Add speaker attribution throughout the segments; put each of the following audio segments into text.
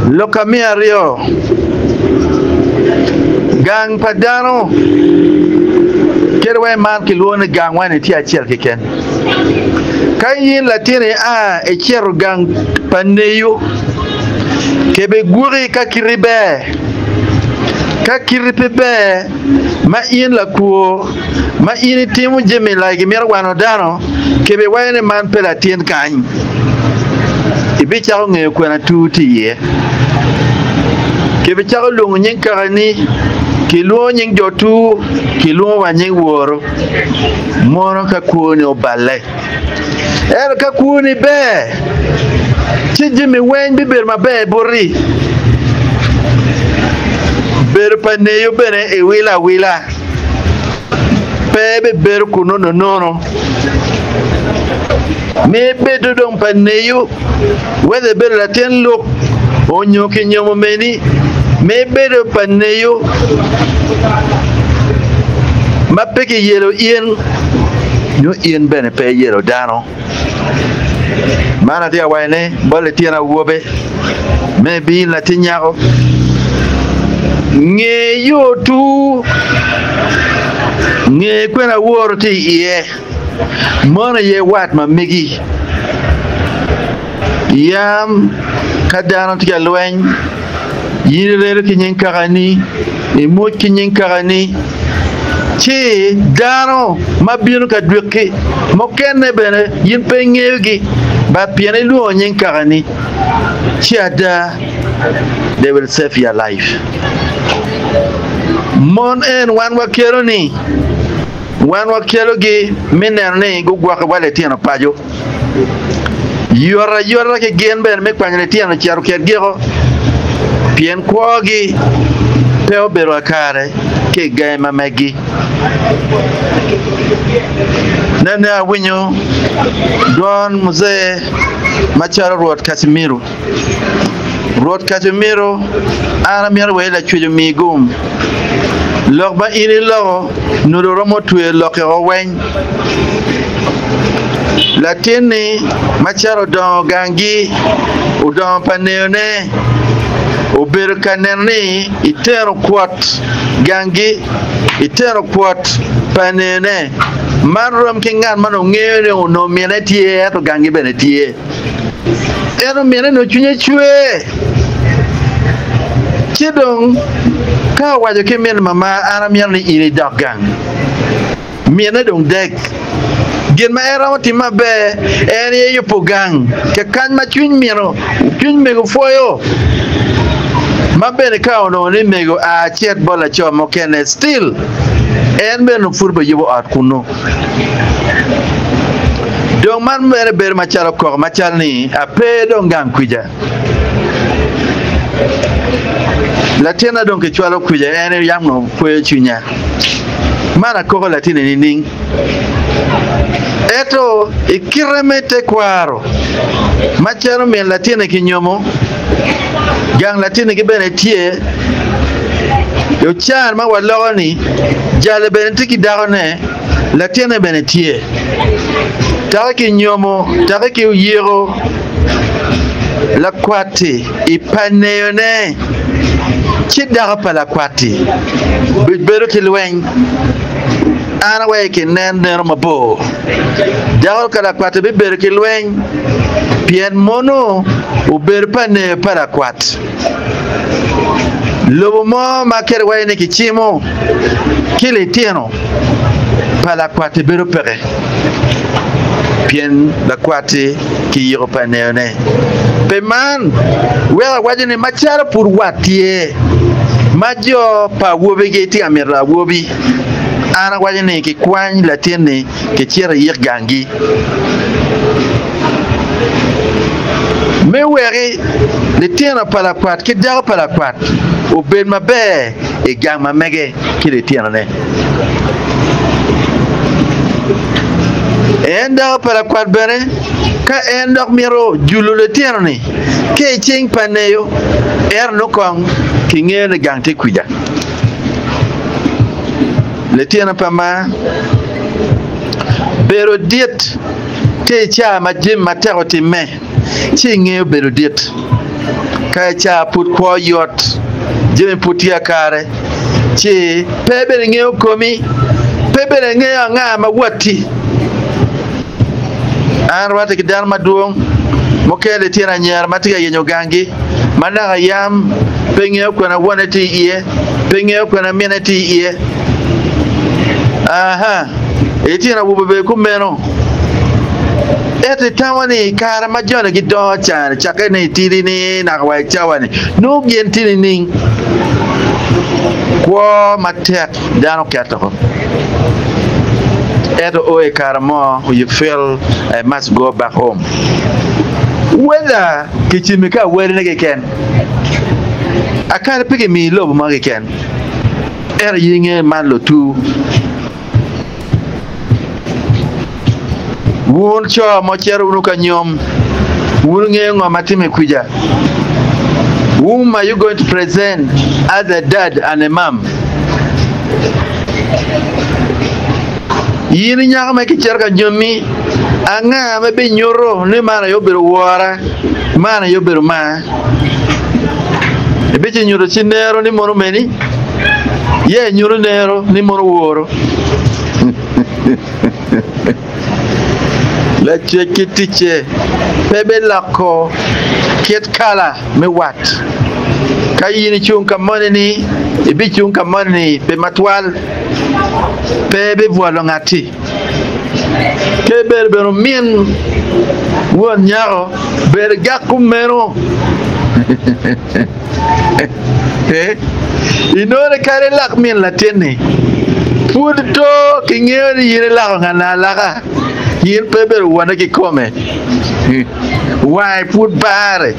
Speaker 1: Lok amiaryo, Gang pa dano kadi wa i man kilwongo ni gangwa ni tye acel keken. Ka in latin ia icito gang pa neyo, kibigwoki ka kiti ber. Ka kiti pe ber ma in lakwo ma in itimo jami like imito wano dano, kibiwaco ni man pe latin kany. Ibicako ngeyo kwena tur tye iye. Kibicako lwongo nying kakani, kilwongo nying jo tur, kilwongo wa nying woru. Mono ka kwoni oballe. Ento ka kwoni ber, ci jami weng bibedo maber boti. Bedo pa neyo bene iwilo awila, pe bibedo kunnu nonono. Mi bedo dong pa neyo, whether ibedo latin luk onyo kinyomo meni, mi bedo pa neyo ma pe kiyelo in nyo in bene pe iyelo dano. Man atye ka waco ni bot litino awobe me bin latin nyako, nge yo tur, nge kwene aworo tye iye. Meno aye wat ma megi. Yam ka dano tye ka lweny, in iredo ki nying kakani, imwoc ki nying kakani, ci dano ma bino ka dwikki mukene bene in pe ingeyogi, but pien ilwongo nying kakani, ci ada they will save your life. Mon en wan wakelo ni. Wan wakelogi me neno ni gugwoko wa litino paco. Yot ayota ki gin bene me kwanyo litino cito kwedgiko pien kwogi pe obedo kakare ki i gangi ma meggi. Nene awinyo dwon muzee macalo Rwot Kacimiru. Rwot Kacimiru, an amito wek Lacwec omi gum. Lok ma in iloko nudo romo tweyo lokke-o weng. Latinni macalo odongo ganggi, odongo pa neyone, obedo ka neno ni iteno kwot ganggi, iteno kwot pa neyone. Man rom ki ngat ma nongo ngeyo ni onongo mine tye ento ganggi bene tye. Ento mine nongo cwinye cwer. Ci dong ka owaco ki min mama, an amito ni in idok gang. Mine dong dek. Gin ma en romo timo maber en aye yubo gang kakany ma cwiny mino, cwiny mego pwoyo. Ma bene ka onongo ni mego a cet bot laco mukene still en bene onongo pud biyubo ot kunu. Dong man bene bedo macalo koko macal ni ape dong gang kwica. Latinna dong kicwalo kwica en aye yam onongo kweyo cwinya. Man akoko latinni nining? Ento i kite me tekwaro, macalo min latinni kinyomo, gang latinni ki bene tye, ocan ma waloko-ni, jale bene tye ki dakone, latinne bene tye. Take kinyomo, take kiyiko lakwat-ti i pa neyone, ci dako pa lakwat-ti bedo ki lweny. An aweko kinen neno mabor. Dako ka lakwat-ti bibedo ki lweny, pien mono obedo pa neyo pa lakwat. Lobo mo ma kadi waco ni kicimo ki litino pa lakwat-ti bedo peke, pien lakwat-ti kiyiko pa neyone. Pi man, wek awaco ni macalo pud wat tye ma jo pa awobigi tye ka mito awobi, an awaco ni kikwany latin-ni kicit iyik ganggi. Me weki litino pa lakwat ki dako pa lakwat obed maber i gang ma mege ki litinone. En dako pa lakwat bene, ka en dok mito julo litino-ni ki i cing pa neyo, ento nongo kong kingeyo ni gang tye kwica. Litino pa mar bedo dit ki i caa ma jami matek otimme, ci ingeyo bedo dit. Ka ica pud kwo yot, jami pud tye akare, ci pe bene ingeyo komi, pe bene ingeyo anga ma watti. An arwatte ki dano madwong mukene litino anyira ma tye ka yenyo ganggi ma naka yam pe ngeyo kwena wonne tye iye, pe ngeyo kwena minne tye iye. Aha, litino awobe bene kumeno. Ento itamo ni i kare ma joni gidongo ca-ni, cakke ni itidi-ni naka wa i cawa-ni, nongo gin tye nining? Kwo matek dano keto. Ento o i kare mo you feel I must go back home. Whether kicimi ka wadine keken, akadi pe kimiyi lobo mo keken, ento in inge man lutu. Wun co ma wucito wunu ka nyom, wun wungeyo ngo ma timme kwija. Whom are you going to present as a dad and a mom? In inyako ma kicito ka nyommi, anga ma binyuto ni man aye obedo wora, man aye obedo maa? Ibicinyuto ci nero ni mono meni? Ye inyuto nero ni mono woro? Lacwec ki ticce pe biloko kit kala me wat. Ka in icung ka moni-ni, ibicung ka moni-ni pi matwal, pe ibibwolo ngatti. Ka ibedo bene omin won nyako, bed igak kumeno. Inongo ni kadi ilak min latinni, pud to kingeyo ni in ilako ngane alaka, in pe ibedo wonne kikome, wange pud bare.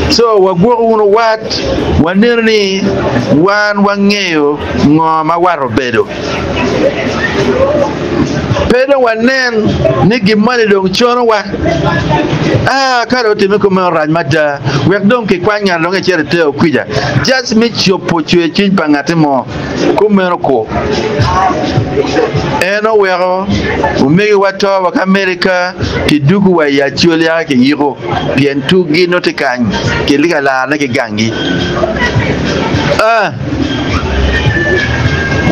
Speaker 1: Co wagwoko wunu wat, waneno ni wan wangeyo ngo ma wat obedo. Pe dong wanen ni gin moni dong conowa. Aa, ka dong otimme kumeno rac mada, wek dong kikwany ngat dong ecit ite okwica just me cobo cwercwiny pa ngatti mo. Kumeno ku. En oweko omegiwa to wa ki Amerika kidugu wa i Acholi yaka kiyiko pien tuggi nongo tye kany kilika larne ki gangi. Aa!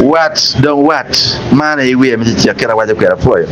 Speaker 1: Wat dong wat, man aye wiya me cecek kit awaco kwede apwoyo.